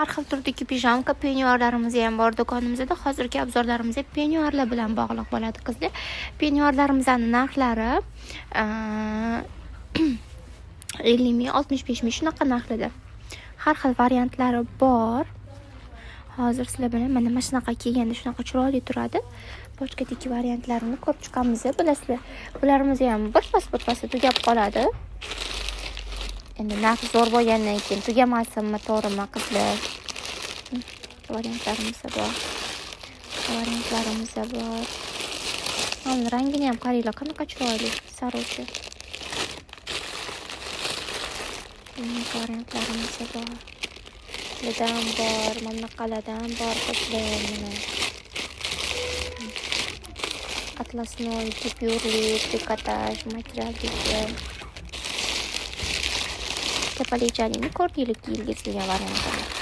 Har xil turdagi pijamka penyuarlarimiz ham bor do'konimizda. Hozirgi obzorlarimiz penyuarlar bilan bog'liq bo'ladi, qizlar. Penyuarlarimizni narxlari 50 ming, 65 ming shunaqa narxlarda. Har xil variantlari bor. Hozir sizlar bilan mana shunaqa kelganda shunaqa chiroyli turadi. Bochkadagi variantlarini ko'rib chiqamiz. Bilasizlar, bularimiz ham birpas-birpas tugab qoladi. Endi narx zo'r bo'lgandan keyin tugamasinmi, to'g'rimi, qizlar? Variantlarimiz bor. Variantlarimiz bor. Mana rangini ham qaranglar, qanaqa chiroyli, saruvchi. Variantlarimiz bor. Bulardan bor, mana bunaqalardan bor, qizlar, mana. Atlasnoy, gipyurli, trikotaj, materialdagi. Kapalichalini ko'rdinglar, kiyilgizilgan variantini.